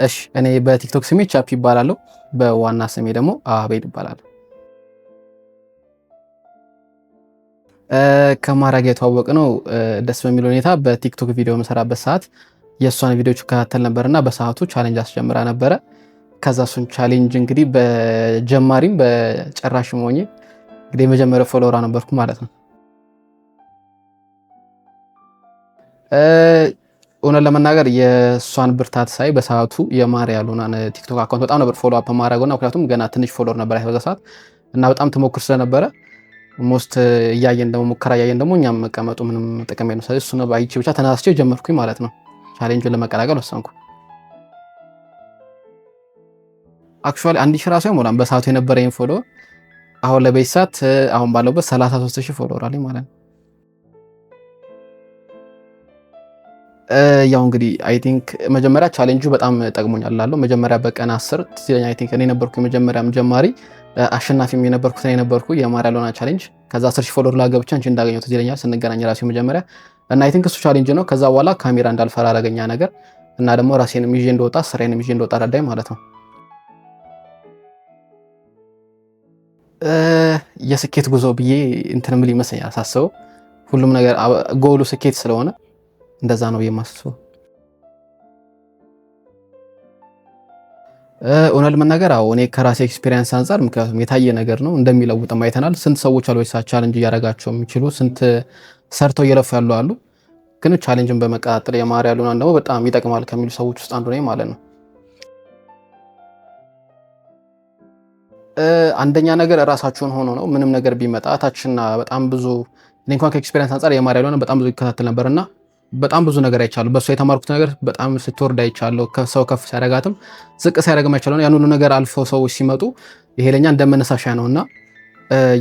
እሺ፣ እኔ በቲክቶክ ስሜ ቻፒ ይባላለሁ። በዋና ስሜ ደግሞ አቤል ይባላለሁ። ከማራ ጋር የተዋወቅነው ደስ በሚል ሁኔታ በቲክቶክ ቪዲዮ የምሰራበት ሰዓት የእሷን ቪዲዮዎች እከታተል ነበርና በሰዓቱ challenge አስጀምራ ነበረ። ከዛ እሱን challenge እንግዲህ በጀማሪም በጨራሽም ሆኜ እንግዲህ የመጀመሪያው follower ዋ ነበርኩ ማለት ነው። እውነት ለመናገር የእሷን ብርታት ሳይ በሰዓቱ የማር ያልሆነን ቲክቶክ account በጣም ነበር follow up ማድረገውና ምክንያቱም ገና ትንሽ follower ነበር በዛ ሰዓት እና በጣም ትሞክር ስለነበረ most እያየን ደግሞ ሙከራ እያየን ደግሞ እኛም መቀመጡ ምንም ጥቅም የለም። ስለዚህ እሱን አይቼ ብቻ ተነሳስቼ ጀመርኩኝ ማለት ነው። Challenge ኡን ለመቀላቀል ወሰንኩ። Actually 1,000 ራሱ አይሞላም በሰዓቱ የነበረኝ follower። አሁን ለበይ ሰዓት አሁን ባለውበት 33,000 follower አለኝ ማለት ነው። ያው እንግዲህ I think መጀመሪያ ቻሌንጁ በጣም ጠቅሞኛል እላለሁ። መጀመሪያ በቀን 10 ትዝ ይለኛል፣ I think እኔ ነበርኩ የመጀመሪያም ጀማሪ አሸናፊም የነበርኩት እኔ ነበርኩ የማር ያልሆነ challenge። ከዛ 10,000 follower ላገብቼ አንቺ እንዳገኘው ትዝ ይለኛል ስንገናኝ ራሱ መጀመሪያ እና I think እሱ challenge ነው። ከዛ በኋላ ካሜራ እንዳልፈራ አደረገኛ ነገር እና ደግሞ ራሴንም ይዤ እንደወጣ ስራዬንም ይዤ እንደወጣ ረዳኝ ማለት ነው። የስኬት ጉዞ ብዬ እንትን ምን ይመስለኛል ሳስበው ሁሉም ነገር ጎሉ ስኬት ስለሆነ እንደዛ ነው የማስበው። እውነት ለመናገር አዎ፣ እኔ ከራሴ experience አንጻር ምክንያቱም የታየ ነገር ነው እንደሚለውጥም አይተናል። ስንት ሰዎች አሉ challenge እያደረጋቸው የሚችሉ፣ ስንት ሰርተው እየለፉ ያሉ አሉ። ግን ቻሌንጅን በመቀጣጠል የማር ያሉናን ደግሞ በጣም ይጠቅማል ከሚሉ ሰዎች ውስጥ አንዱ ነኝ ማለት ነው። አንደኛ ነገር እራሳችሁን ሆኖ ነው ምንም ነገር ቢመጣ ታችና በጣም ብዙ እኔ እንኳን ከ experience አንጻር የማር ያልሆነ በጣም ብዙ ይከታተል ነበርና በጣም ብዙ ነገር አይቻለሁ። በእሷ የተማርኩት ነገር በጣም ስትወርድ አይቻለሁ። ሰው ከፍ ሲያደርጋትም ዝቅ ሲያደርግም አይቻለሁ። ያን ሁሉ ነገር አልፈው ሰዎች ሲመጡ ይሄ ለኛ እንደ መነሳሻ ነውና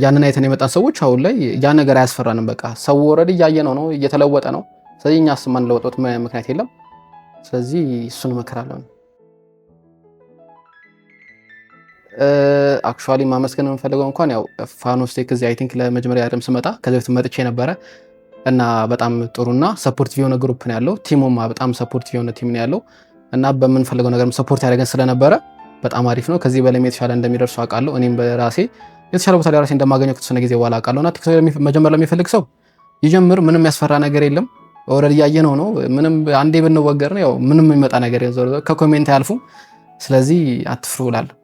ያንን አይተን የመጣን ሰዎች አሁን ላይ ያ ነገር አያስፈራንም። በቃ ሰው already እያየ ነው እየተለወጠ ነው። ስለዚህ እኛስ የማንለወጥበት ምክንያት የለም። ስለዚህ እሱን እመክራለሁ። Actually ማመስገን የምፈልገው እንኳን ያው ፋኖስ ቴክ እዚህ I think ለመጀመሪያ አይደለም ስመጣ፣ ከዚህ በፊት መጥቼ ነበረ እና በጣም ጥሩና supportive የሆነ group ነው ያለው። Team ኡማ በጣም supportive የሆነ team ነው ያለው እና በምንፈልገው ነገርም support ያደረገን ስለነበረ በጣም አሪፍ ነው። ከዚህ በላይም የተሻለ እንደሚደርሱ አውቃለሁ። እኔም በራሴ የተሻለ ቦታ ላይ ራሴ እንደማገኘው ከተወሰነ ጊዜ በኋላ አውቃለሁ። እና ቲክቶክ መጀመር ለሚፈልግ ሰው ይጀምር። ምንም ያስፈራ ነገር የለም። Already እያየነው ነው። ምንም አንዴ ብንወገር ነው ያው ምንም የሚመጣ ነገር የለም። ከ comment አያልፉም። ስለዚህ አትፍሩ እላለሁ።